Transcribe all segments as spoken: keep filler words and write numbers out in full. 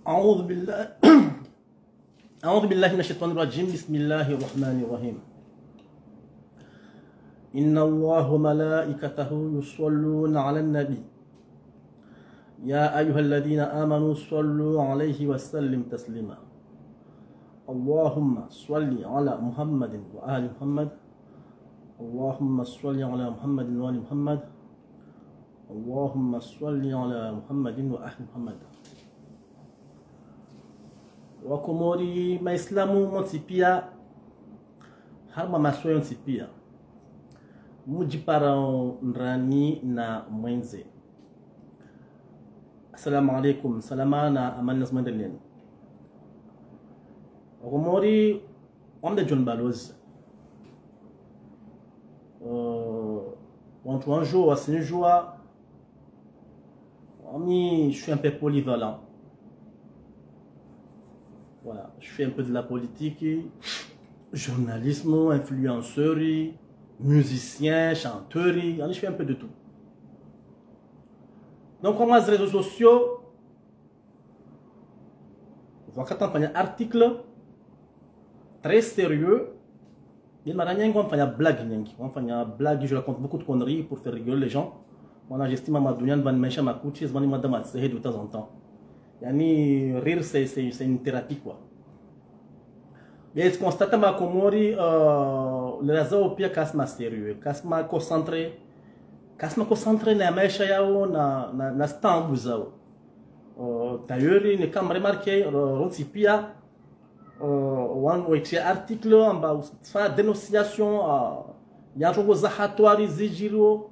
أعوذ بالله أعوذ بالله من الشيطان الرجيم. بسم الله الرحمن الرحيم. إن الله وملائكته يصلون على النبي. يا أيها الذين آمنوا صلوا عليه وسلم تسليما. اللهم صل على محمد وآل محمد. اللهم صل على محمد وآل محمد. اللهم صل على محمد وآل محمد. Wakomori, maislamu wontsi pia, harumwa masiwa yontsi pia, mdjiparao ndrani na mwendze. Assalamu alaikum, salama na amani nazimwendeleni. Wakomori, wambe John Balozi. Euh, wantru wandjuwa, wasinidjuwa, mi, je suis un peu polyvalent. Voilà, je fais un peu de la politique, journalisme, influenceur, musicien, chanteur, je fais un peu de tout. Donc, harumwa zi réseaux sociaux, wakati nafanya article très sérieux, mais mara nyingi wamfanya blague nyingi. Wamfanya blague, je raconte beaucoup de conneries pour faire rigoler les gens. Wana j'estime ma dunia ni pvanu maesha makuu, zimani madama tsehe de temps en temps. Yaani, rire, c'est, c'est, c'est une thérapie, quoi. Mais je constate ma Komori, euh, les réseaux pia kasma sérieux, kasma concentré, kasma concentré na maesha yao, na, na, na stambu zao. Euh, d'ailleurs, neka mremarqué, euh, wontsi pia, euh, wan-, wetria article, amba ufanya dénonciation, euh, ya ndrongoo za hatwari zidjiriwo,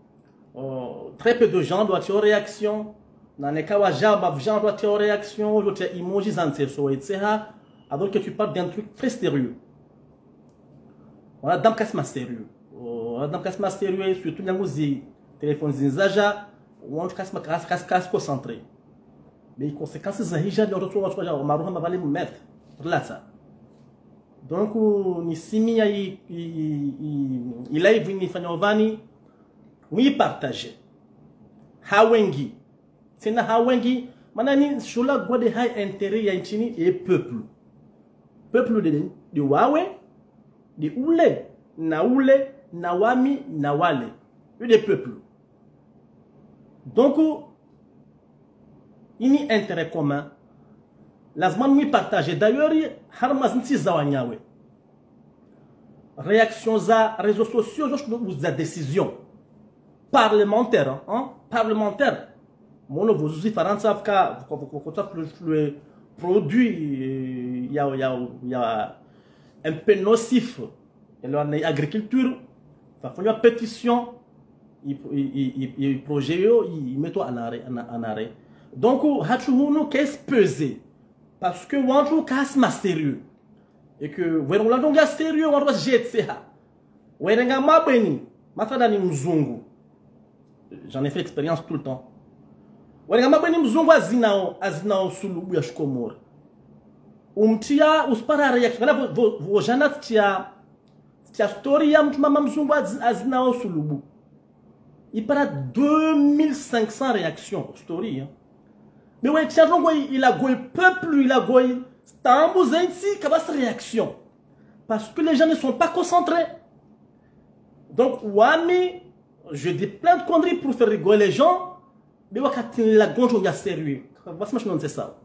euh, très peu de gens ndo watria réaction, na neka wadja amba pvwa ndro watria réaction, wadjo tria emoji za ntseso, et cetera. Alors que tu parles d'un truc très sérieux. Wanadamu kasma sérieux. Oh, wanadamu kasma sérieux, surtout nyangu zi téléphone zindji zadja, wantru kasma kas-, kas-, kas concentré. Mais conséquences zahidja, ni watoto wantru wadja, maruha mabale mumet. Relata. Donc, euh, nisimia i, i, i, i, i live nifanya opvani, wi partager. Ha wendji. Tsena ha wendji, mana ni shula ngwade ha intérêt ya ntrini e peuple. Peuple de, de wawe, de ule, na ule, na wami, na wale. Yo de peuple. Donc, ini intérêt commun. Lazima nwi partager. D'ailleurs, harumwa zintsi za wanyawe, réaction za réseaux sociaux, zo ndo za décision parlementaire, hein, parlementaire. Mono pvo zuzi Farantsa pvuka, pvuka, pvuka, pvuka, le, le produit, euh, ya, ya, ya un peu nocif. Et là, en agriculture, pvafanywa pétition, i, i, i, i, i projet yo, i, i metwa en arrêt, en, en arrêt. Donc, hatru hunu kesi pesé. Parce que wantru kasma sérieux. Et que, wena ula ndrongo ya sérieux, wantru wa jetseha. Werenga mabweni, mathalani mzungu. J'en ai fait l'expérience tout le temps. Werenga mabweni mzungu azinao, azinao sulubu ya shikomori. Umtria, usipara réaction. Kana vo, vo, vo jana tsia, tsia story ya mtru mama mzungu azi-, azinao sulubu. Ipara deux mille cinq cents réactions, story, hein. Mais ouais, tsia ndrongo i, ila goi peuple, ila goi stambu zentsi, kabas réaction. Parce que les gens ne sont pas concentrés. Donc, wami, je dis plein de conneries pour faire rigoler les gens, mais wakati la gonjo ya sérieux. Parce que je ne sais ça.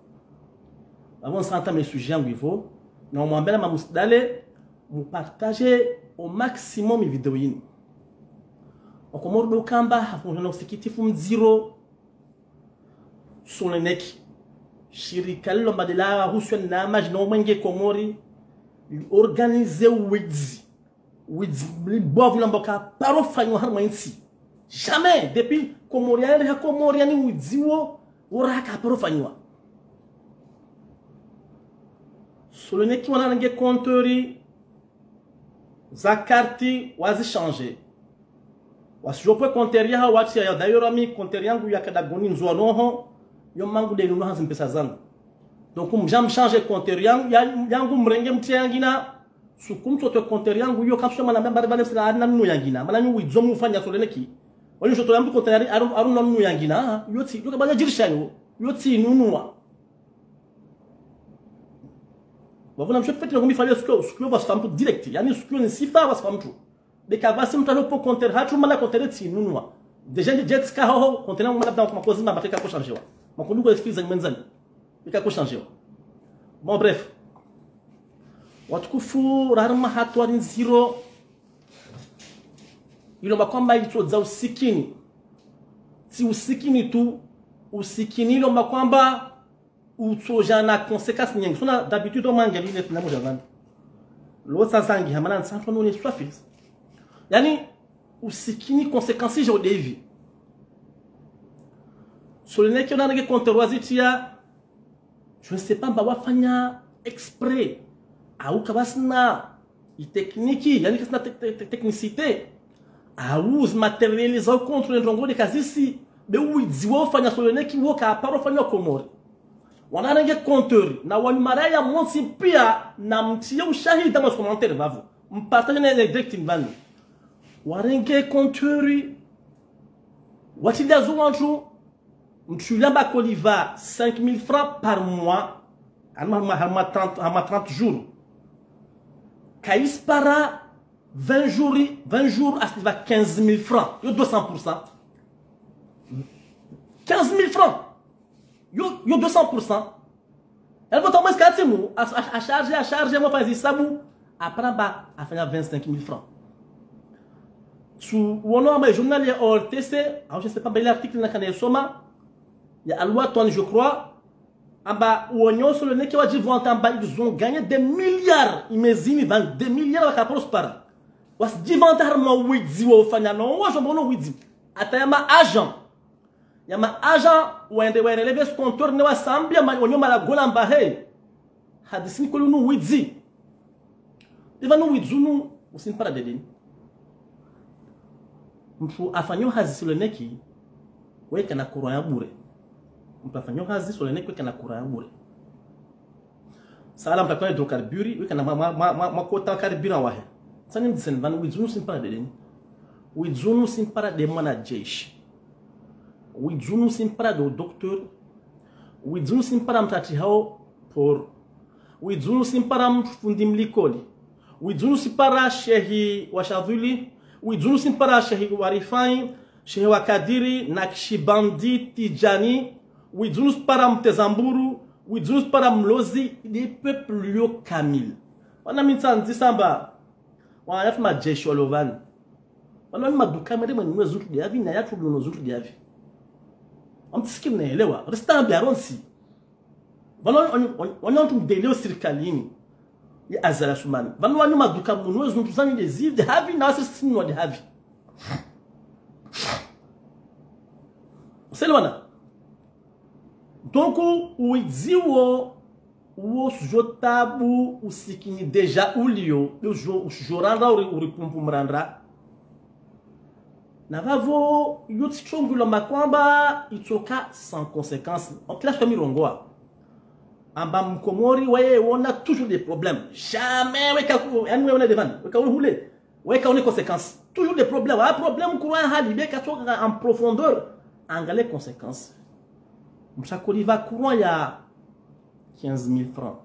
Avant ça, entame sujet en niveau. Non, mon bel ma musdale, mu partager au maximum les vidéos. Wakomori ndo kamba, hafuna usikitifu mdziro, Solonec, shirika lilo mbadala huswe na maji no mwenge Komori, li organiser widzi. Widzi, li bwavu lamba kaparo fanywa harumwa intsi. Jamais, depuis Komori ya, ya Komori ya ni widzi wo, wora kaparo fanywa. Solonec wana nge compteur za carte wazi changer. Wasidjopve compteur yahawo watsi ya, d'ailleurs, ami compteur yangu ya Kadagoni ndzwa noho, yo mangu de nuno hazi mpesa zangu. Donc, mdja mchanger compteur yangu, ya, yangu mrenge mtrie yangina, suku mtsote compteur yangu, yo kapsho mana mbari bale msila arina nunu yangina, mana nyu widzo mufanya Solonec. Wanyu shoto ya mtu compteur ari, aru, aru nunu yangina, ah, yo tsi, yo kabadja djirisha yo, yo tsi nunua. Wavona msho fete na kumifanya siku, siku wa sifa mtru direct. Yaani siku ni sifa wa sifa mtru. Beka basi mtru alo po compteur hatru mana compteur tsi nunua. Déjà ndi jet ka hoho, compteur na mana bda kuma kozi mamba teka ko changewa. Makundu ko explique za menzani. Beka ko changewa. Bon, bref. Watukufu, raruma hatwari ndziro. Ilo makwamba itsodza usikini. Tsi usikini tu, usikini ilo makwamba utsodja na conséquences nyengi. Sona d'habitude, o mangeli ne tuna moja zani. Lo sa zangi, hamana ntsanto no ne swafi. Yaani, usikini conséquences ja udevi. Soleneki ona nge contrôle zitia, je ne sais pas, mba wafanya exprès. Au kabasina i technique, yaani kasina tec-, tec-, tec-, technicité. Au zi matériel za contre ndrongo de kazisi, be uidzi wa ufanya Soleneki wo ka paro fanya Komori. Wanarenge compteur, na wani maraya montsi pia, na mtie ushahidi dans commentaire vavo. Mpartage ne direct mvani. Warenge compteur, watilia zo wantru, mtru ula mba koliva cinq mille francs par mois, harumwa, harumwa, harumwa trente, harumwa trente jours. Kaisi para vingt jours, vingt jours, asiliva quinze mille francs. Yo deux cents pour cent. Quinze mille francs. Yo, yo deux cents pour cent. Ela bota mais katimu, a, a, a charge, a charge, mwa fanya hisabu, après mba, afanya vingt-cinq mille francs. Tsu, wono amba journal ya O R T C, au je sais pas, bel article na kana soma, ya Alwaton, je crois, amba wonyo Soleneki wadjivanta amba ils ont gagné des milliards, imezini vingt, des milliards wa kapros para. Wasidjivanta harumwa widzi wa ufanya no, wa jombo no widzi. Ata ya ma agent. Ya ma agent, wende, wende leve skontor ne wasambia, ma, wonyo mala gola mba he. Hadisini kolu nu widzi. Iva nu widzi nu, usimpara dedeni. Mtru afanyo hazi Soleneki, weka na courant ya bure. Mtru afanyo hazi Soleneki, weka na courant ya bure. Sala mtru akona hydrocarbure, weka na ma, ma, ma, ma, ma kota carburant wahe. Sani mdiseni vani, widzi nu usimpara dedeni. Widzi nu usimpara de mwana jeshi. Widzi nu usimpara de docteur. Widzi nu usimpara mtati hao por. Widzi nu usimpara mfundi mlikoli. Widzi nu usimpara shehi wa Shadhuli. Widzi nu usimpara shehi wa Rifai. Shehi wa Kadiri, Nakshibandi, Tidjani. Widzi nu usimpara mtezamburu. Widzi nu usimpara mlozi. Des peuples yo kamili. Wana mintsa ndzisa mba. Wana yafu majeshi walo vani. Vanu wani maduka mende mwenye mwe zuntu diavi, na yatru mlono zuntu diavi. Amtsikiri na elewa, resta ambi aronsi. Vanu wani, wani, wani, wani wantru mdeleo sirikalini. Ya Azali Assoumani. Vanu wani maduka mwenye mwe zuntu zani de zivi, de havi, na wasi sinu wa de havi. Usele wana. Donc, uidziwo, uwo sujo tabu, usikini déjà ulio, ujo, ujo randa uri, uri pumpu mranda. Na vavo, yo tsi trongo lo makwamba, itsoka sans conséquence. En classe, famille rongoa. Amba mkomori, waye, on a toujours des problèmes. Jamais, weka, yani, on a des vannes. Weka, on a des vannes. Weka one conséquence. Toujours des problèmes. Ah, problème, courant, hali, be, katsoka en profondeur. Angalia conséquence. Msakoli va courant ya quinze mille francs.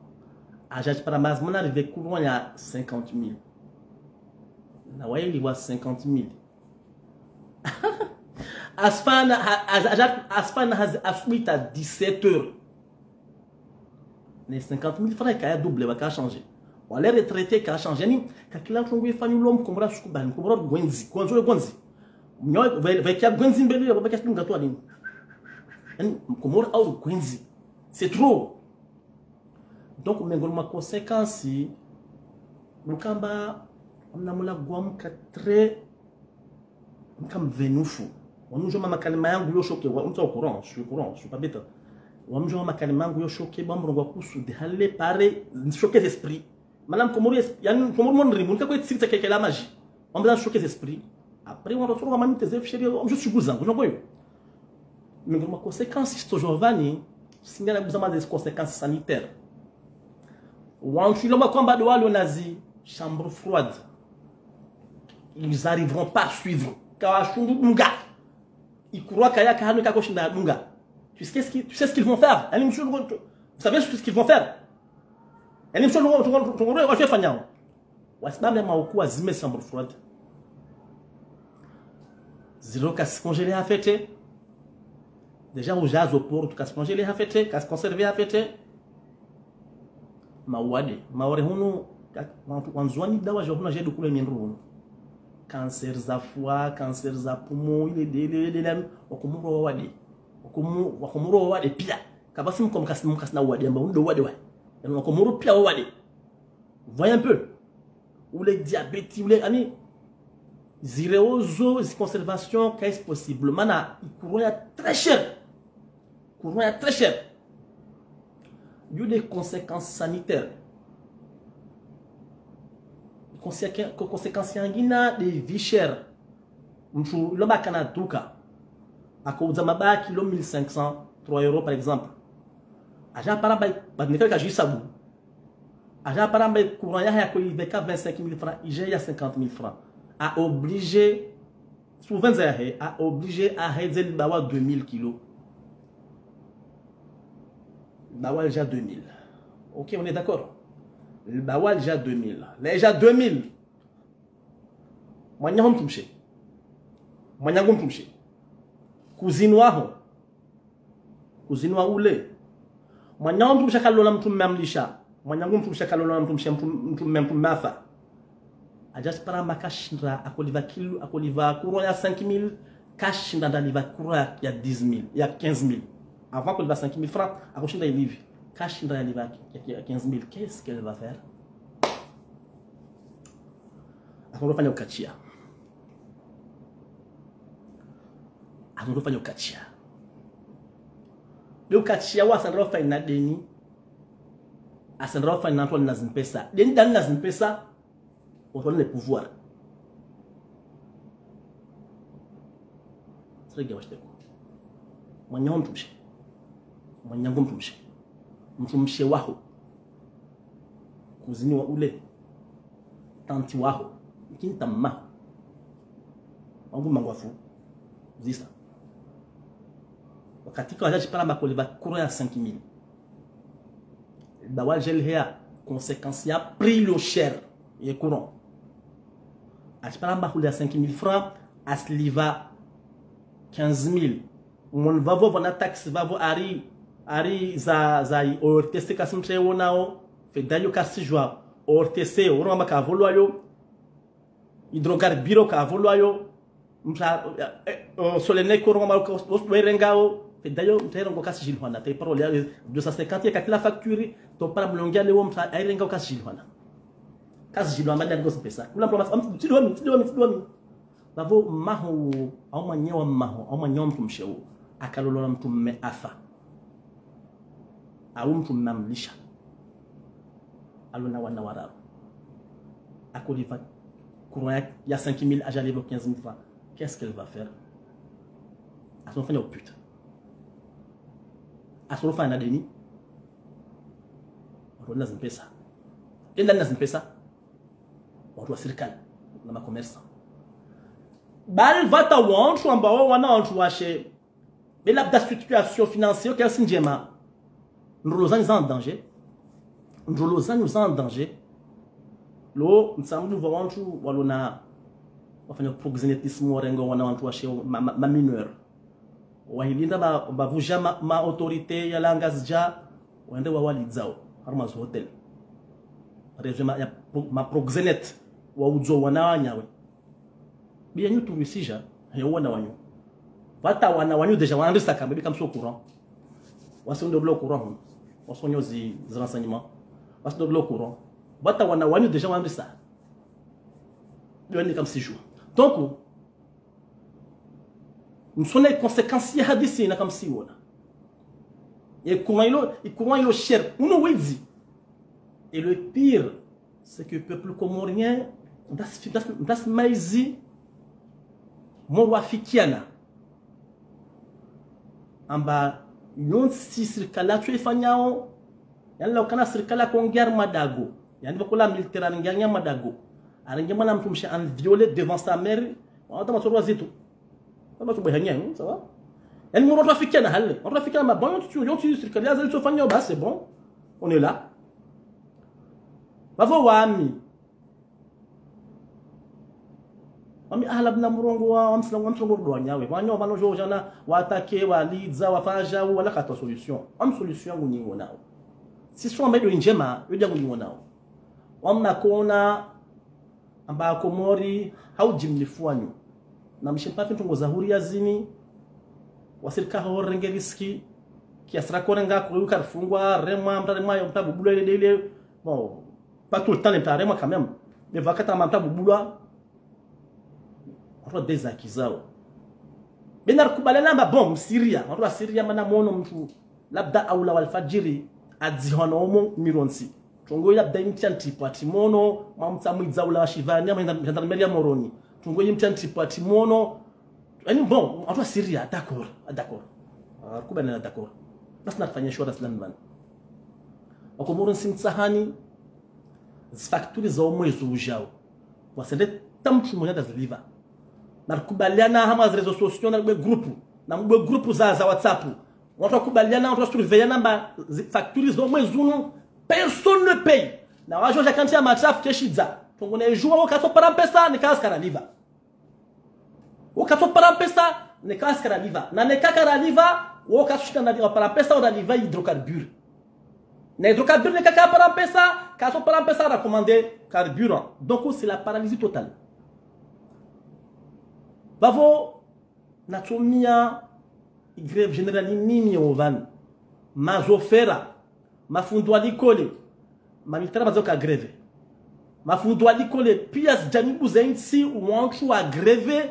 Aja para mazmana arrivé courant ya cinquante mille. Na waye li wa cinquante mille. Asfana, ha-, az-, aja, asfana hazi aswita dix-sept heures. Ne cinquante mille francs, kaya double, waka changé. Wale retraité, kaya changé. Ni, kakila mfungu ifanyu lo mkomori suku bani, mkomori gwenzi, gwenzi, gwenzi. Mnyo, ve, ve kia gwenzi mbele, ve kia tunga tu alini. Yani, mkomori au gwenzi. C'est trop. Donc, mengoni ma conséquences, mkamba, mna mula gwa mka très Mka mvenufu. Wamdjua makalima yangu yo choqué, wa, mtu au courant, je suis au courant, je suis pas bête. Wamdjua makalima yangu yo choqué, ba mrongo kusu, de hale pare, choqué esprit. Madame Komori, es-, yani, Komori mon rimu, nika kwe tsiri tsa kekela maji. Wamdjua choqué esprit. Après, on retrouve ma mite zef chérie, je suis cousin, vous voyez. Mais ma conséquence, c'est toujours vani, singa na besoin des conséquences sanitaires. Wantru ilo makwamba de walo nazi chambre froide. Ils arriveront pas à suivre. Kawashundu dunga. Ikurwa kaya kahanu kako shinda dunga. Tu sais ce qu'ils, tu sais ce qu'ils vont faire? Allez, monsieur le, vous savez ce qu'ils vont faire? Yaani msho tungo, tungo, tungo, tungo, washefanyao. Wasibambe mauku wazime chambre froide. Zireo kasi congelé ha fête. Déjà ujazo portu kasi congelé ha fête, kasi conservé ha fête. Mawade, mawade hunu, ka-, wandru, Wandzuwani dawa ja hunu je dukule mindru hunu. Cancer za foie, cancer za poumon, ile de, ile de, ile, Wakomoro wawade. Wakomo-, Wakomoro wawade pia. Kapvatsi mko mkasi, mkasi na wade, amba undo wade wa. Yaani Wakomoro pia wawade. Voyez un peu. Ou les diabètes, ou les, ani, zireo zo, zi conservation, kayisi possible. Mana, i coût ya très cher. Coût ya très cher. Il y a des conséquences sanitaires. Conséquences, conséquences yangina de vie chère. Mtu lomba kana duka. Ako uza mabaki lo mille cinq cents, trois euros par exemple. Aja para bai, ba nifel ka jisabu. Aja para bai courant ya haya ko iveka vingt-cinq mille francs, ije ya cinquante mille francs. A obligé, sous vingt ya he, a obligé a hedze libawa deux mille kilos. Libawa déjà deux mille. Ok, on est d'accord. Libawa déjà deux mille. Déjà deux mille. Mwanyaho mtrumshe. Mwanyangu mtrumshe. Kuzini waho. Kuzini wa ule. Mwanyaho mtrumshe kalona mtrumme amlisha. Mwanyangu mtrumshe kalona mtrumshe mtrum-, mtrumme mtrumme afa. Aja sipara amba kashindra akoliva kilo, akoliva courant ya cinq mille, kashindra ndaliva courant ya dix mille, ya quinze mille. Avant akoliva cinq mille francs, akoshinda ilivi. Kashindra yaliva ya, ya quinze mille. Qu'est-ce qu'elle va faire ? Atsondro fanya ukachia. Atsondro fanya ukachia. Be ukachia wa atsondro fanya na deni. Atsondro fanya na wandru na zimpesa. Deni dani na zimpesa. Wandru na le pouvoir. Sirege washteko. Mwanyaho mtrumshe. Mwanyangu mtrumshe. Mtrumshe waho. Kuzini wa ule. Tanti waho. Kinta mma. Wangu mangwafu. Zisa. Wakati ka waja sipara amba koliva courant ya cinq mille. Libawa je lihea conséquence ya prix lo cher ye courant. Asipara amba hule ya cinq mille francs, asiliva quinze mille. Mon vavo vana taxe vavo ari, ari za, za O R T C kasi mtre wonao, fedayo kasijua, O R T C, woro amba kavolwayo, hydrocarbure kavolwayo, mtra, eh, eh, Solenec woro amba ka-, os-, wairengao, fedayo mtra irongo kasijilihwana, te parole ya deux cent cinquante ya katila facture, to para mlongia leo mtra, airengao kasijilihwana. Kasijilihwana, manda ngos pesa. Kula mtu mas-, am-, mtsidwami, mtsidwami, mtsidwami. Vavo mmaho wo, au mwanyaho mmaho, au mwanyaho mtrumshe wo, akalolona mtrumme afa. Au mtrumme amlisha. Alona wana wararu. Akoliva courant ya, ya cinq mille, aja liva quinze mille francs. Qu'est-ce qu'elle va faire ? Atsondro fanya upute. Atsondro fanya na deni. Wandru na zimpesa. Deni dani na zimpesa. Wandru wa sirikali na ma commerçants. Bali vata wandru ambao wana wandru washe. Be labda situation financière kayisi ndjema. Ndrolo zanyu za en danger. Ndrolo zanyu za en danger. Lo, mtsamdu va wandru walona wafanya proxénétisme warenga wana wandru washe ma, ma, ma mineurs. Wahilinda ba, ba vuja ma, ma autorité ya la Ngazidja, wende wawalidzao, harumwa zo hôtel. Réseau ma, ya pro-, ma proxénètes, waudzo wana wanyawe. Biya nyu turisija, he wana wanyu. Vata wana wanyu déjà wandrisa kamba, bika mso courant. Wasi ndo blo courant hunu. Wasi nyo zi, zi renseignements. Wasi ndo blo courant. Vata wana wanyu déjà wandrisa. Biya ni kamsijua. Donc, msone conséquence ya hadisi na kamsiwona. E courant ilo, e courant ilo cher. Uno widzi. Et le pire, c'est que peuple comorien, ndas, ndas, ndas maizi, moro afikiana. Amba, yontsi sirikali atsu ifanyao, yaani la ukana sirikali akongia madago. Yaani vakola militaire aringia madago. Aringia mwana mtrumshe an violé devant sa mère. Wana tama tsoro wazito. Kama tu bwehanya, hmm, ça va ? Yaani moro afikiana hale. Moro afikiana ma bon, tu, tu, tu, sirikali ya zali tsofanya, bah, c'est bon. On est là. Vavo wami. Wami ahala bina murongo wa, wami sina, wami sina murongo wa nyawe. Wanyawe pvanu djo djana, watake, walidza, wafadja, wala kata solution. Wami solution yangu nyiwonao. Si solution amba ndo ndjema, yo ndja ngu nyiwonao. Wami nakona, amba Komori, hau djimlifu wanyu. Na mshe mpafi ntrongo za huri ya zini, wasirika ho renge riski, kiasi ra korenga, kuri ukarifungwa, remwa, mta remwa, yo mta bubulwa ile, ile, bon, pas tout le temps, le mta remwa quand même. Mais vakata ma mta bubulwa, wantru wa deza kizao. Bena rikubaliana amba, bon, Msiria, wantru wa Siria mana mono mtru, labda aula wa alfadjiri, adzihwa na omo mirontsi. Ntrongo yi labda imtia ntipu ati mono, mamtsa mwidza ula wa Shivani, ama gendarmerie ya Moroni. Ntrongo yi imtia ntipu ati mono. Yaani, bon, wantru wa Siria, d'accord, d'accord. Ah, rikubaliana d'accord. Basi narifanye shura silani pvanu. Wakomori nsi mtsahani, zifakturi za omwezi ujao. Wasende ta mtru mmoja ndazilipva. Na rikubaliana hama zi réseaux sociaux, na ribwe groupe. Na mbwe groupe za, za WhatsApp. Wantru wakubaliana, wantru wasurveillana amba zifakturi za omwezi unu, personne ne paye. Na wadjo dja kanti ya matrafu keshidza. Ntrongo na ijua, wo katso para mpesa, neka askara lipva. Wo katso para mpesa, neka askara lipva. Na neka kara lipva, wo katso shinda na lipva para mpesa, wo na lipva hydrocarbure. Na hydrocarbure neka kapara mpesa, katso para mpesa, recommandé carburant. Donc, c'est la paralysie totale. Vavo, natsomia, grève générale nini ovani. Mazofera, mafundi wa likoli, mamilitaire mazoka grève. Mafundi wa likoli, pia zidjanibu zentsi, wantru wa grève,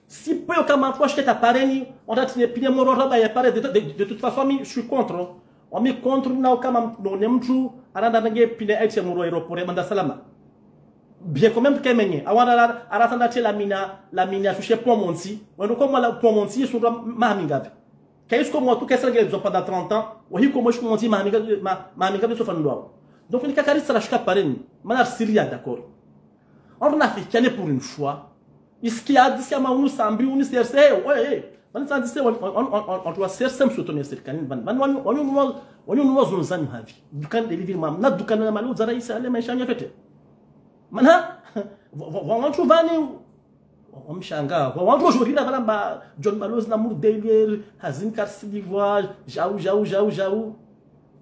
si peyo kama mtru ashike ta pareni, wantru atine pine moro raba ya pare, de, de, de toute façon, mi, je suis contre. Wami contre na ukama m-, no ne mtru, aranda nange pine aite moro aéroport ya Bandar Salama. Bien quand même que menye, awana ara, ara sanda te lamina, lamina shushe pont Montsi, wendo comme la pont Montsi, sundwa maha mingavi. Kayisi comme wantru kesa nge zo pendant trente ans, wahi comme shu Montsi maha mingavi, ma, maha mingavi so fanulwa. Donc, ni kakari sala shuka pareni, mana Siria, d'accord. On a fait pour une fois, iski hadisi ya maunu sambi unu C R C, eh, ouais, eh. Bani sa hadisi, on, on, on, on, on doit C R C msutoni ya serikali, bani, bani, wani, wani, wani, wani, wani, wani, zunzani havi. Dukani delivery mam, na dukani na malu, zara isa, ale, maisha nyafete. Mana, wa, wa, wa, wantru vani, wa, wamshanga, wa, wantru wajorira, vana mba, John Balozi na Murdelier, hazini karsi livwa, jau, jau, jau, jau.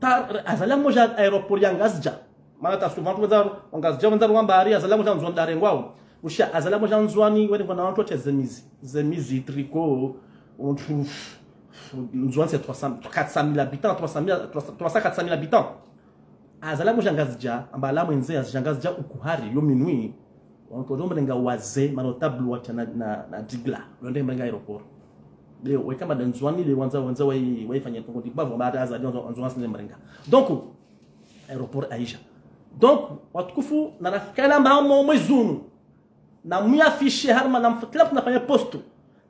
Ta, azala moja aéroport ya Ngazidja. Mana ta souvent tu wandza, Ngazidja wandza wamba ari, azala moja Ndzuani darengwao. Usha, azala moja Ndzuani, wene ngwana wantru wote zemizi. Zemizi, tricot, on trouve, Ndzuani c'est trois cents, quatre cent mille habitants, trois cent mille, trois cents, trois cents, quatre cent mille habitants. Azala moja Ngazidja, amba ala mwendze, azija Ngazidja ukuhari, yo minuit. Wantru wajo mrenga waze, ma notable watia na, na, na digla. Wende mrenga aéroport. Be, weka mada Ndzuani le wandza, wandza wai, waifanya tongo di bavo, mada Azali, wandza, wandza wasinde mrenga. Donc, aéroport Aïcha. Donc, watukufu, na nafikala mba mo mwezi unu. Na muya affiché harma, na mf-, kila mtu nafanya post.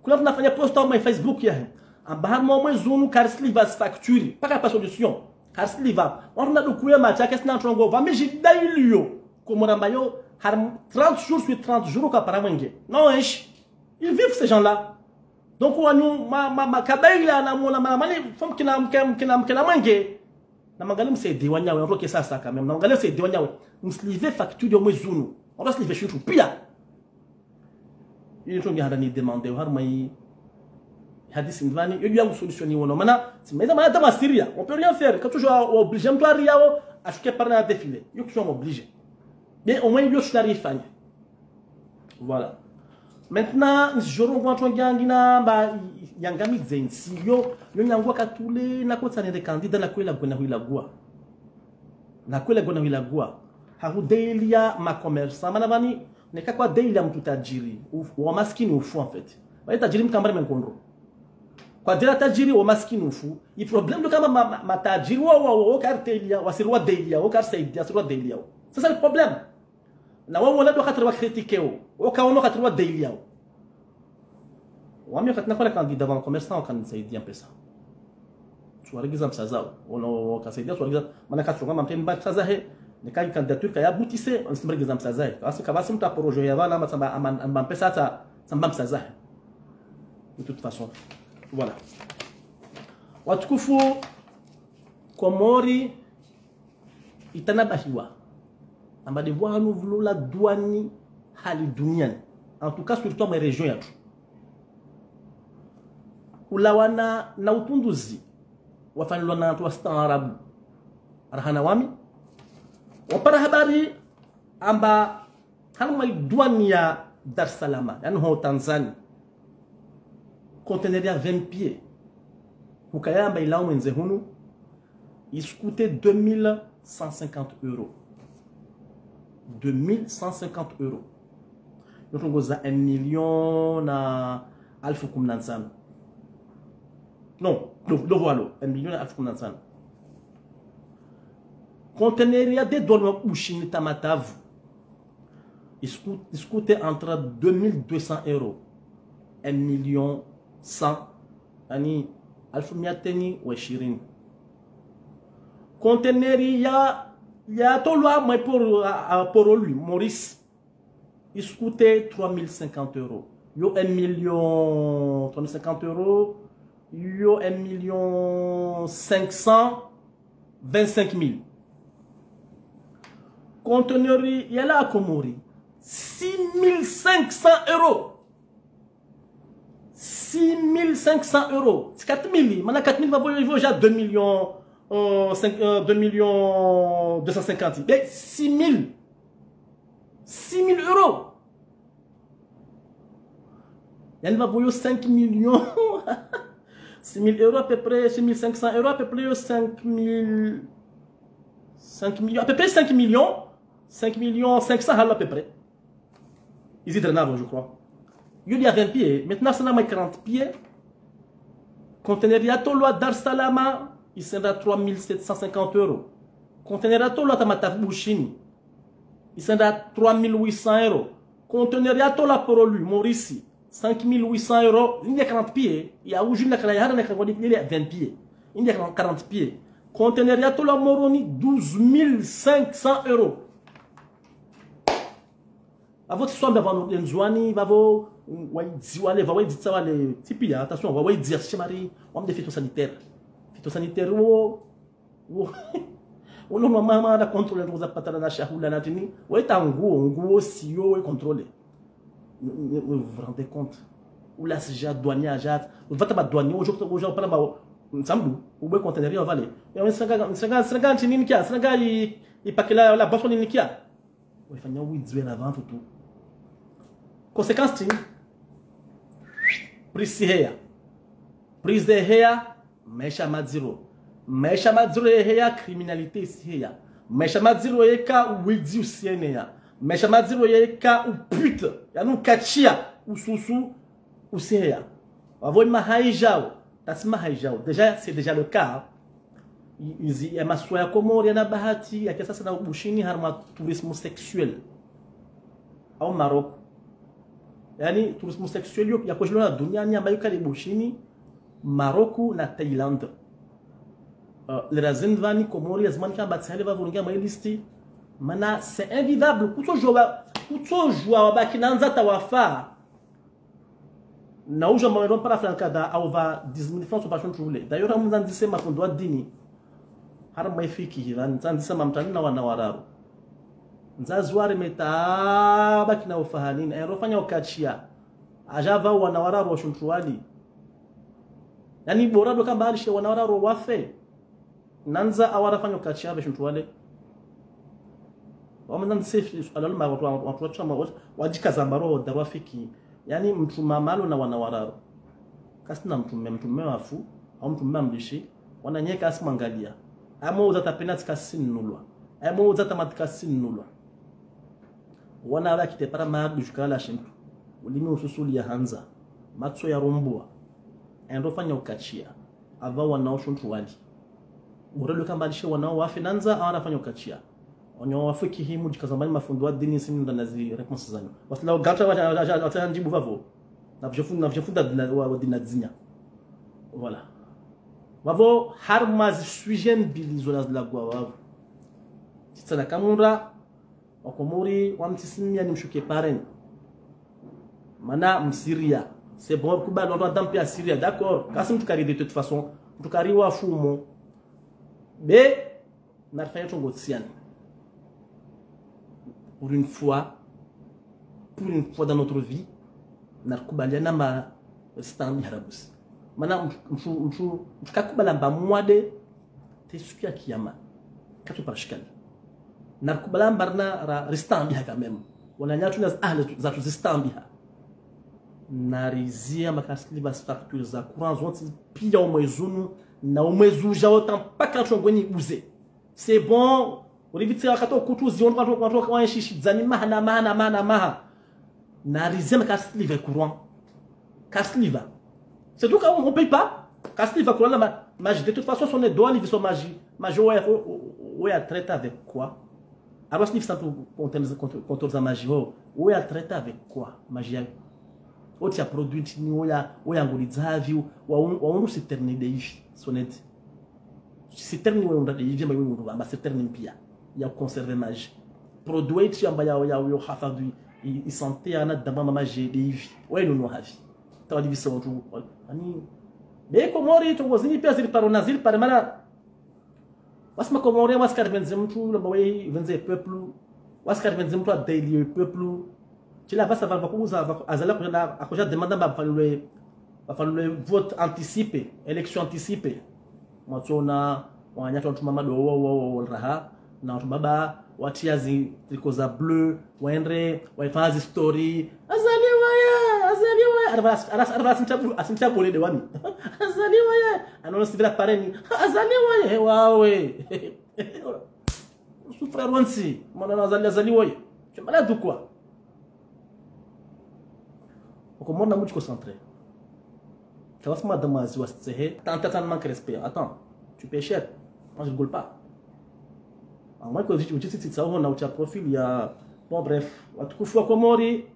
Kila mtu nafanya post au ma Facebook yahe. Amba harma mwezi unu karsi livva facture. Paka pa solution. Karsi livva. Wantru na dukuye macha kesi na ntrongo. Vami jidailio. Komori amba yo, har trente jours sur trente jours kapara mwenge. Non, wesh. Ils vivent ces gens-là. Donc, wanyu, ma, ma, ma, kabaila na mwana, ma, mani, fom kina, mke, mkina, mkina mwenge. Na mangalie msaidie wanyawe, on roke sasa quand même. Na mangalie msaidie wanyawe. Msilivve facture yo mwezi unu. On doit se livver shintru pia. Ili ntrongo handa ni demande, harma yi hadisi ndvani, yo yangu solution ni wono. Mana, si meza mana tama Siria, on peut rien faire. Quand tu joues obligé, mtu ari yao, ashuke par na défilé. Yo tu obligé. Mais au moins, yo tu n'arrives pas. Voilà. Maintenant, nisijorongoa ntrongo yangi na mba yangamize ntsi yo, yo nyangu wakati ule na kotsa nende candidat na kwela gwena huilagua. Na kwela gwena huilagua. Hahu dailia ma commerçant. Mana vani, neka kwa dailia mtu tajiri, uf-, wa maskini ufu en fait. Vani tajiri mkambare menkondro. Kwa dela tajiri wa maskini ufu. I problème ndo kama ma, ma, ma tajiri wa, wa, wa, wa kari dailia, wa siri wa dailia, wa kari saidia, siri wa dailia. C'est ça le problème. Na wao wala ndo wakati wa critiquer wo. Waka wono wakati wa daily yao. Wami wakati nakona candidat wa commerçant wakanisaidia mpesa. Tsuwaregiza mpesa zao. Wono wakasaidia tsuwaregiza. Mana katsunga mamteni mba mpesa zahe. Nika candidature kaya aboutisse, on simregiza mpesa zahe. Kasi kabasi mtu aporojo ya vana, ama tsamba, ama, ama mpesa ta, tsamba mpesa zahe. De toute façon. Voilà. Watukufu, Komori, itanabahiwa. Amba de vwanu vula douane hali duniani. En tout cas, surtout mwe région yatru. Ulawana na utunduzi wafanyilwa na wantru wastaarabu. Rahana wami. Wapara habari amba harumwa douane ya Dar es Salaam, yaani ho Tanzanie. Conteneur ya vingt pieds. Hukaya amba ilawa mwendze hunu, il coûte deux mille cent cinquante euros. Deux mille cent cinquante euros. Yo ndrongoo za un million na alfu kumi na ntsanu. Non, ndo, ndo vwalo, un million na alfu kumi na ntsanu. Conteneur ya de douane wa Bushini ta Matavu. Il coûte, il coûte entre deux mille deux cents euros, un million cent, yaani alfu mia teni wa ishirini. Conteneur ya, ya tolwa mwe port, à, à Port-au-Louis, Maurice, il coûte trois mille cinquante euros. Yo un million, trois mille cinquante euros, yo un million cinq cent vingt-cinq mille. Conteneur yalawa Komori, six mille cinq cents euros. Six mille cinq cents euros. C'est quatre mille. Mana quatre mille, va voyager déjà deux millions, euh, cinq, euh, deux millions deux cent cinquante. Mais six mille. Six mille euros. Yaani va voyager cinq millions. Six mille euros à peu près, six mille cinq cents euros à peu près, cinq mille, cinq millions, à peu près cinq millions, cinq millions cinq cents à peu près. Ici, Drenavo, je crois. Il y a vingt pieds. Maintenant, c'est là, quarante pieds. Conteneur ya tolwa Dar es Salaam, il sera trois mille sept cent cinquante euros. Conteneur ya tolwa ta Matavu Bushini, il sera trois mille huit cents euros. Conteneur ya tolwa Port-au-Louis, Maurice, cinq mille huit cents euros. Il y a quarante pieds. Il y a où je ne la ya hara na quarante pieds. Il y a vingt pieds. Il y a quarante pieds. Conteneur ya tolwa Moroni, douze mille cinq cents euros. Vavo tsi swamba vanu de Ndzuani, vavo, waidzi wale, va waidzi tsa wale, tsi pia, attention, wa waidzi ya shimari, wamde phytosanitaire. Phytosanitaire wo, wo, wo no mama na contrôler ndo za patana na shahula na tini, waita nguo, nguo siyo, we contrôler. Vous vous rendez compte? Ou là, c'est déjà douanier, déjà, ou va ta ba douanier, ou je, ou je, ou pas là-bas, ensemble, ou be conteneur, on va aller. Et on s'en va, on s'en va, on s'en va, tini nikia, on s'en va, il, il paquet là, la boisson nikia. Waifanya widzi wena vantru tu. Conséquence tsi, prix siheya. Prix de heya, maesha madziro. Maesha madziro ye heya, criminalité siheya. Maesha madziro yeka widzi usieneya. Maesha madziro yeka upute, yaani ukatshia, ususu, usiheya. Vavo mahaijao, tasi mahaijao. Déjà, c'est déjà le cas. I-, izi ya masiwa ya Komori yana bahati ya kiasi sana Bushini harumwa tourisme sexuel. Au Maroc. Yaani, tourisme sexuel yo, ya kojilo na duniani ambayo kali Bushini, Maroc na Thaïlande. Euh, le razin vani Komori, ya zimani kamba tsihale va vurungia mwa liste. Mana, c'est invivable. Kutsojua, kutsojua wabaki na ndzata wafa. Na uja mawendo mpara franka da au va dix mille francs upasho ntrule. D'ailleurs, mzandzise mafundi wa dini. Harumwa ifikihi, mzandzise mamtani na wana wararu. Mzazi wari meta baki na ufahanini. Ero fanya ukatshia. Aja va wana wararu wa shuntru wali. Yaani bora do kamba alishe wana wararu wafe. Nandza awara fanya ukatshia ve shuntru wale. Wamanda nsefi, alalo ma watu, watu, watu, watu, wajikaza mbaro, darwa fiki. Yaani mtru mama alo na wana wararu. Kasina mtru mme, mtru mme wafu, au mtru mme amlishi, wana nye kasi mwangalia. Amo uza ta penati kasi nulwa. Amo uza ta mati kasi nulwa. Wana wala kite para maadu jukala shintru. Ulimi ususuli ya handza. Matso ya rumbua. Endo fanya ukatshia. Ava wana wa shuntru wali. Urelo kamba alishe wana wafe nandza, awana fanya ukatshia. Onyo wafe kihimu jikaza mbani mafundi wa dini sini ndana zi réponse zanyu. Wasila ugata wa, wa, wa, wa, wa, njibu vavo. Na vjefu-, na vjefu da dina, wa, wa dina dzinya. Voilà. Vavo harumwa zi sujet mbili zo na zilagwa vavo. Titsana kamura, Wakomori, wamtisimia ni mshuke pareni. Mana msiria. C'est bon, kubali, wandru wa dampi ya Syria, d'accord. Kasi mtukari de toute façon. Mtukari wa fumo. Be, narifanya trongo tsiani. Pour une fois, pour une fois dans notre vie, narikubaliane amba ristaambiha rabusi. Mana mtru, mtru, mtru, mtru kakubali amba mwade, te siku ya kiyama. Katsu parishikali. Narikubali amba rina ra, ristaambiha quand même. Wananyatru na ahali zatru zistaambiha. Narizie makasli bas facture za courant zontsi pia omwezi unu, na omwezi ujao ta mpaka trongo ni buze. C'est bon. Urivitse wakati okutu zion watu, watu wa enshi shidzani maha na maha na maha na maha. Narizie makasli ve courant. Kasliva. C'est tout quand on paye pas. Kasliva courant la ma, maji. De toute façon, son doit livrer son maji. Maji, ouais, ouais, ouais, traite avec quoi? Alors, si ça pour contrôler, contrôler sa maji, oh, ouais, traite avec quoi? Maji, oh, tu as produit, ni, oh, ya, oh, ya nguli dzavi, wa, wa, wa, citerne de ifi, sonnet. Citerne, ouais, on a des ifi, mais on a citerne pia. Il y a conservé maji. Produit, tu as, ya, ya, ya, hafadhu, i, i santé, ana dama maji de ifi. Ouais, nous, nous, hafi. Tawa livisa watu. Ani. Be Komori, tu wazini pia zili paro na zili pare mana. Wasi ma Comoriens, wasi karivendze mtru, lamba we vendze peuple. Wasi karivendze mtru a daily peuple. Tila vasa va, vakuza, va, Azali akuja, akuja demanda mba vafanyilwe, vafanyilwe vote anticipée, élection anticipée. Mwatsona, wananyatru wantru mama do wo, wo, wo, wo, raha. Na wantru baba, watia zi, triko za bleu, wendre, waifanya zi story. Azali waye, Azali waye. Arivasi, arivasi, arivasi, asintabu, asintabu le de wami. Azali waye. Anono sivila pareni. Azali waye, he wawe. Souffre ronsi. Mwana na Azali, Azali waye. Tu es malade ou quoi? Uko mwana mutsi concentré. Kawasi madame azi wasitsehe. Attends, attends, attends, manque respect. Attends. Tu payes cher. Moi, je rigole pas. À moins que tu, tu, tu, tu, ça, on a, tu as profil, il y a, bon, bref. Watukufu wa Komori.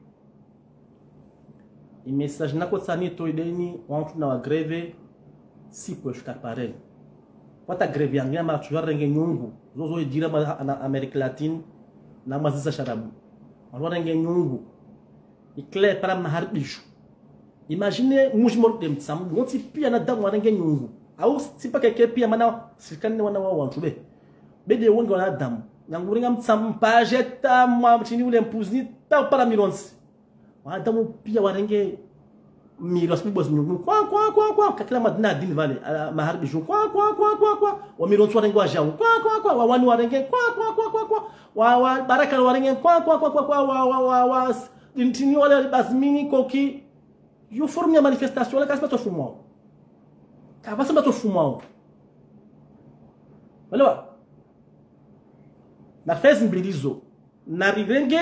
I message nako tsani to ideni, wantru na wa grève, si kwe shuka pareni. Wata grève yangu ya matru ya renge nyungu. Zozo idjira ma, na Amérique latine, na maziza sharabu. Wantru wa renge nyungu. Ikle para maharibisho. Imagine muji moro de mtsamu, wontsi pia na damu warenge nyungu. Au tsi paka ke pia mana sirikali ne wana wa wantru be. Be de wonge wana damu. Nangu renga mtsamu, pajeta, mwa mtini ule mpuzi, ta para mirontsi. Wana damu pia warenge mirontsi bibo zi nyungu. Kwa, kwa, kwa, kwa. Kakila madina dini vale, ala, maharibisho. Kwa, kwa, kwa, kwa, kwa. Wa mirontsi warenge wa jau. Kwa, kwa, kwa. Wa wani warenge. Kwa, kwa, kwa, kwa, kwa. Wa, wa, baraka warenge. Kwa, kwa, kwa, kwa, kwa. Wa, wa, wa, wa. Dintini wale bazmini koki. Yo forme ya manifestation, la kasi mba to fumwao. Kavasi mba to fumwao. Walewa. Na fezi mbili zo. Na rirenge,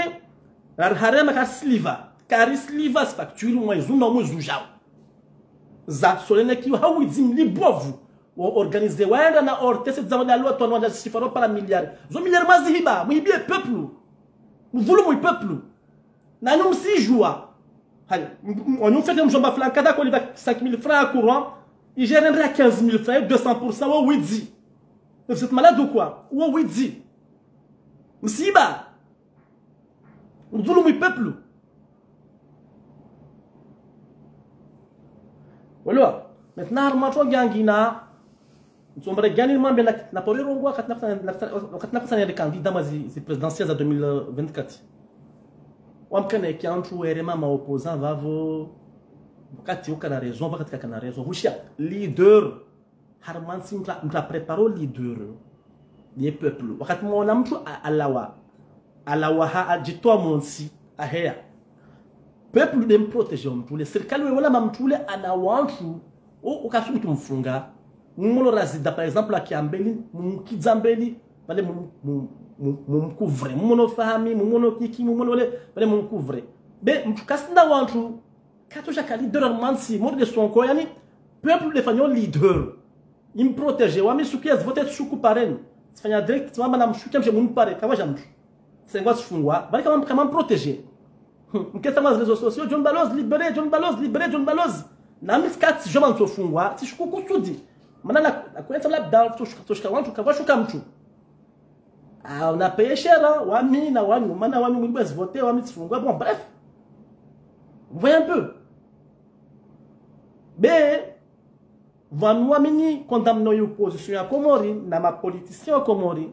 na riharema ka sliva. Kari sliva si facture mwa izuna mwa izujao. Za solene kiwa hawidzi mli bovu. Wa organize waenda na ortese za wale alwa twana wanja sifaro para milliard. Zo milliard mazi hiba, muhibie peuple. Mvulu mwi peuple. Na nyu msijua. Haya, m-, m-, wanyu mfete mjomba fulani kadha kwa liba cinq mille francs ya courant, il gère un à quinze mille francs, deux cents pour cent, wo widzi. Vous êtes malade ou quoi? Wo widzi. Msiba. Mdhulumu peuple. Voilà. Maintenant, harumwa trongo yangina, ntsombere gani mwambe na, na pori rongo wakati na, na, na, wakati na kusanya les candidats mwa zi, zi présidentielles za deux mille vingt-quatre. Wamkane ki antru were mama opposant vavo, wakati ukana raison, wakati kakana raison. Hushia, leader, harumwa ntsi mta, mta prépare leader. Ye peuple. Wakati mwona mtru a, alawa. Alawa ha, ajitoa mwa ntsi, aheya. Peuple de mprotégé mtru ule. Sirikali we wala ma mtru ule ana wantru. O, ukasubutu mfunga. Mumono razida, par exemple, akia mbeli, mumkidza mbeli, vale mum, mum, mum, mumcouvre. Mumono fahami, mumono kiki, mumono le, vale mumcouvre. Be, mtru kasina wantru, katosha ka leader harumwa ntsi, mori de sonko, yani, peuple de fanyo leader. Improtégé, wami suku ya zivote shuku pareni. Tsifanya direct, tsimamba na mshuke mshe munu pare, kawaja mtru. Tsengwa tsifungwa, vale kama, kama mprotégé. Hmm, mketsa mwa réseaux sociaux, John Balozi, libéré, John Balozi, libéré, John Balozi. Na mi tsikatsi, John Balozi tsofungwa, tsishuku kusudi. Mana la, la kuensa la dal, toshka, toshka, wantru, kawashuka mtru. Ah, on a payé cher, hein, wami, na wami, mana wami, mwibu ya zivote, wami tsifungwa, bon, bref. Vous voyez un peu. Be, vanu wami ni condamné yo opposition ya Komori, na ma politiciens ya Komori.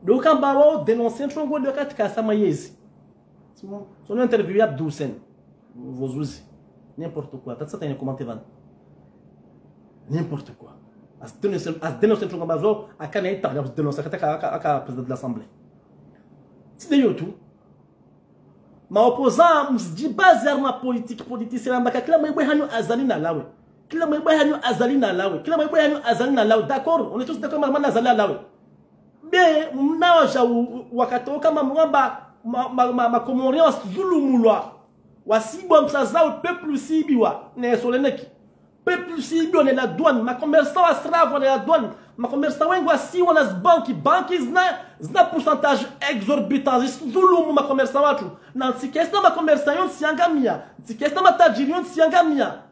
Ndo kamba wao dénoncer ntrongo ndo katika sama yezi. Son, son interview ya Abdou Hussein. Vozuzi. N'importe quoi. Tatsa tanye commenter vani. N'importe quoi. As dénoncer, as dénoncer ntrongo ambazo, akana ita, as dénoncer kataka, aka, aka président de l'Assemblée. Tsi nde yo tu. Ma opposants, msidjibaze harumwa politique, politicien, amba ka kila mwebwe hanyu Azali nalawe. Kila mwebwe hanyu Azali nalawe. Kila mwebwe hanyu Azali nalawe. D'accord, on est tous d'accord, mama Azali nalawe. Be, mnaoja u-, u-, wakati wo kama mwamba, ma, ma, ma, ma Comoriens wasidhulumulwa. Wasibwa msa zao, peuple usibiwa. Ne soleneki. Peuple usibiwa ne la douane. Ma commerçants wasirapvwa ne la douane. Ma commerçants wengi wasiwa na zibanki. Banki zina, zina pourcentage exorbitant. Zisudhulumu ma commerçants watru. Na ntsi kesi na ma commerçants yontsi yangamia. Ntsi kesi na matajiri yontsi yangamia.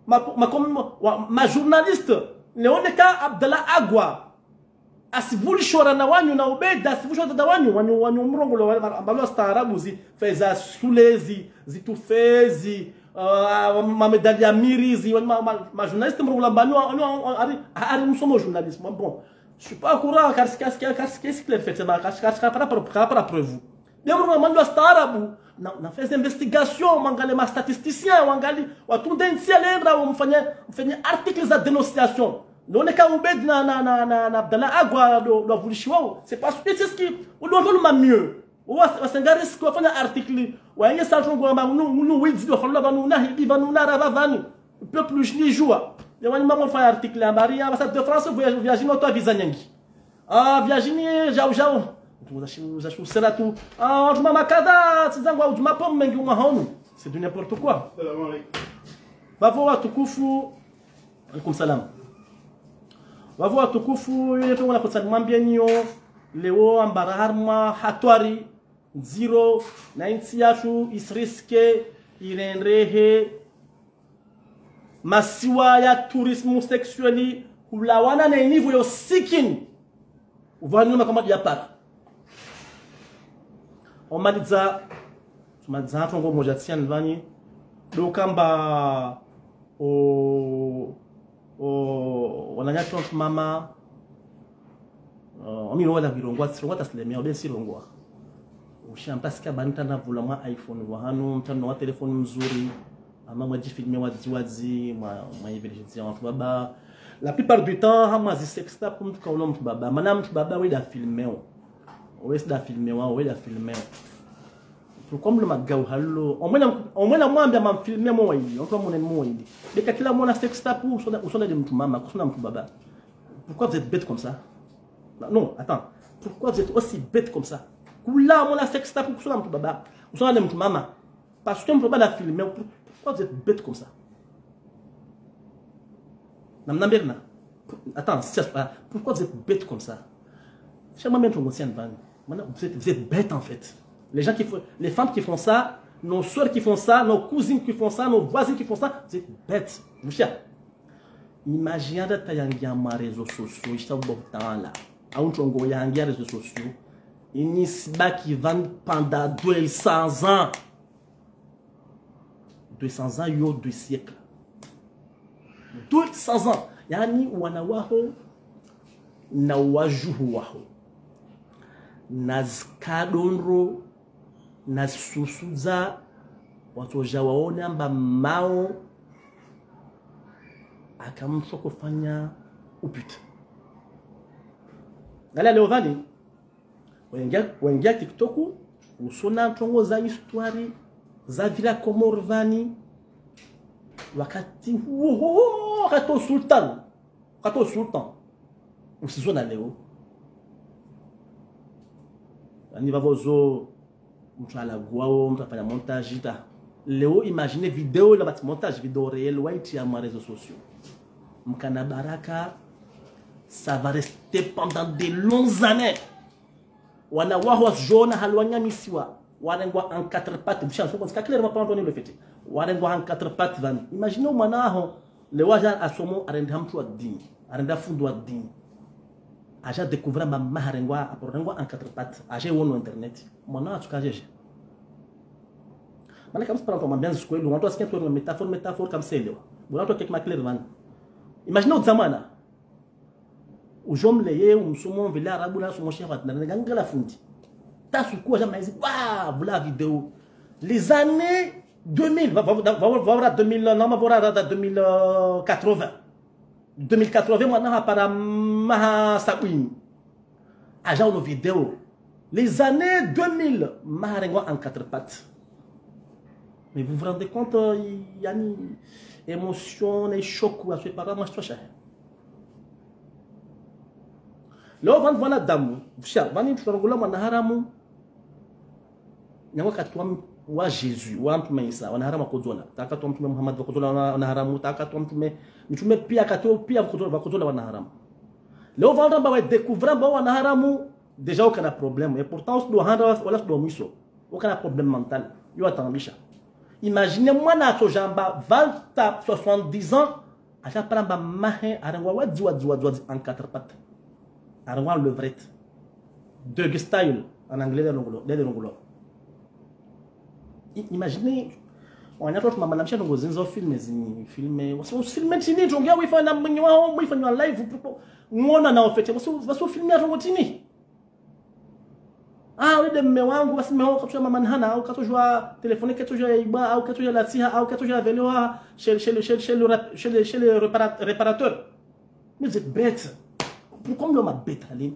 Ma, ma, com-, wa, ma journaliste, neoneka Abdallah Agwa. Asivulishora na wanyu na Ubeda, asivulishora dada wanyu, wanyu, wanyu mrongo lo, wa, wa, ambalo staarabu zi, feza sulezi, zitufezi, uh, ma medali ya mirizi, wanyu ma, ma, ma journaliste mrongo la mbani, wa, wa, wa, ari, ari msomo journalisme. Bon, je suis pas au courant, car ce que, car ce que, car ce que c'est clair, effectivement, car, car, car, par rapport, par rapport à preuve. Nde mrongo la mbani wa staarabu, na, na feza investigation, mwangalie ma statisticiens, wangalie, watunde ntsi ya lendra, mfanye, mfanye article za dénonciation. None ka Ubed na, na, na, na, na Abdallah Agwa ndo, ndo wavulishiwao. C'est parce que c'est ce qui, ou ndo ndo ma mieux. Wa, wasenga risque wafanya article. Wa yenge sa ntrongo amba unu, unu widzi wafalula vanu, na hibi vanu, na rava vanu. Peuple ushindijua. Ya wanyu mama fanya article amba ria, ambassade de France, voyage, voyage, no to visa nyengi. Ah, Virginie, jau, jau. Ntu za shu, za shu sera tu. Ah, wantru mama kadha, tsi zangu wa udjuma pomme mengi umwa honu. C'est du n'importe quoi. Salam alaikum. Vavo watukufu. Alaikum salam. Vavo watukufu, yule tu wana kutsa nimwambie niyo. Leo ambara harumwa hatwari ndziro na intsi yatru isiriske irendehe masiwa ya tourisme sexuel hulawana ne niveau yo sikini. Uvanyuma kama diapara. Omalidza, tumalidza ntrongo moja tsiani vani, ndo kamba o, o, wananyatru mama, o, omiro wala virongoa, tsirongoa taslemea, obe sirongoa. Usha mpasika bani mtana vula mwa iPhone wa hanu, mtana wa telefoni mzuri, ama mwa djifilme wadzi wadzi, mwa, mwa iveleshidzi ya wantru baba. La plupart du temps, hamwa zi sextape mtru kaono mtru baba. Mana mtru baba weda filmeo. Weda filmeo, weda filmeo. Pourquoi mlo magau halo? Omwena, omwena mwambia mamfilme mo waili, wantru mone mo waili. Beka kila mwana sextape, usona, usona de mtru mama, kusona mtru baba. Pourquoi vous êtes bête comme ça? Non, non, attends. Pourquoi vous êtes aussi bête comme ça? Kula mwana sextape, kusona mtru baba. Usona de mtru mama. Parce que mtru baba na filmé, pour-, pourquoi vous êtes bête comme ça? Namnamberna. Attends, c'est ça, pourquoi vous êtes bête comme ça? Chama mento ngosian vani. Maintenant, vous êtes, vous êtes bête en fait. Les gens qui font, les femmes qui font ça, nos sœurs qui font ça, nos cousines qui font ça, nos voisines qui font ça, vous êtes bêtes. Vous êtes... Imagine hata yangia ma réseaux sociaux, ishita ubo kutala. Au ntrongo yangia réseaux sociaux. Inisibaki vani pendant deux cents ans. Deux cents ans, yo, deux siècles. Deux cents ans. Yaani, wana waho, na wajuhu waho. Na zikadondro, na susuza, watsoja waone amba mao, akamsho kofanya upita. Ngala leo vani, wengia, wengia TikTok, usona ntrongo za histoire, za vila Komori vani, wakati huo, wakati o sultan, wakati o sultan, usizona leo. Ani vavo zo, mtru alaguao, mtru afanya montage, ta. Leo, imagine vidéo la bati montage, vidéo réelle, waiti ya ma réseaux sociaux. Mkana baraka, ça va rester pendant de longues années. Wana waho wasijona halwanya misiwa. Warengwa en quatre pattes. Busha, soko, c'est clair, ma pas entendu le fait. Warengwa en quatre pattes, vani. Imagine o mwana aho, leo aja asomo, arenda mtru wa dini. Arenda fundi wa dini. Aja découvrir mama harengwa, aporengwa en quatre pattes. Aja wono internet. Mwana atsuka jeje. Mana comme c'est pas encore bien ce que le, on doit se faire une métaphore, métaphore comme c'est le. Bon, on doit quelque clair, man. Imagine o zamana. Ujomle ye, umsomo, mvile arabu na somo shefa, na ngangala fundi. Tasukuwa jamais, wa, vula vidéo. Les années deux mille, va, va, va, va, va, deux mille, non, va, va, va, deux mille quatre-vingts. Deux mille quatre-vingts, mwana hapara maha sabwini. Aja ono vidéo. Les années deux mille, maha rengwa en quatre pattes. Mais vous vous rendez compte, euh, yani, émotion, les chocs, à ce par-là, moi, je suis. Leo vanu vana damu, vusha, vani mtsurongola mwana haramu. Nyango wakati wa, wa Jésus, wa mtume Isa, wana haramu wakodzola. Ta wakati wa mtume Muhammad wakodzola wana, wana haramu, ta wakati wa mtume, mtume pia wakati wa pia wakodzola, wakodzola wana haramu. Leo vanu ramba wa découvrir amba wana haramu, déjà ukana problème. Et pourtant, usido handra, wala usido mwiso. Ukana problème mental. Yo atambisha. Imaginez mwana atsojamba vingt à soixante-dix ans, aja pvala amba mahe, arengwa wadzi, wadzi, wadzi, wadzi, en quatre pattes. Arengwa levrette. Doggy style, en anglais, les rongolo, les rongolo. I-, imaginez, on a trop de mamans, on filme, filme, on filme, tini, tu regardes, oui, fait un, oui, fait un live, pourquoi, on a, en fait, on filme, on tini. Ah, oui, de mme wangu, basi mme wangu, katsoja maman hana, au katsoja téléphone, katsoja iba, au katsoja lasiha, au katsoja vélo, ah, chez, chez le, chez, chez le rap-, chez le, chez le répara-, réparateur. Mais vous êtes bête. Pourquoi me le ma bête, allez ?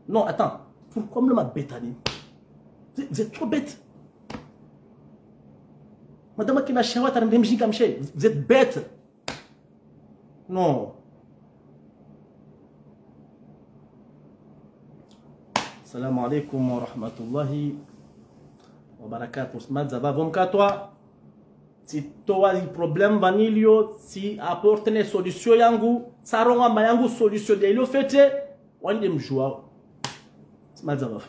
Non, attends. Pourquoi me le ma bête, allez ? Vous êtes, vous êtes trop bête. Madame qui n'a shawat, elle me dit, vous êtes bête. Non. Salam alaikum wa rahmatullahi wa barakatuh. Smad, ça va, bon, qu'à toi ? Tsitowa problème vanu lio, tsi apporter ne solution yangu, tsarongoa amba yangu solution de ilio fete, wande mjuao. Smad, ça va.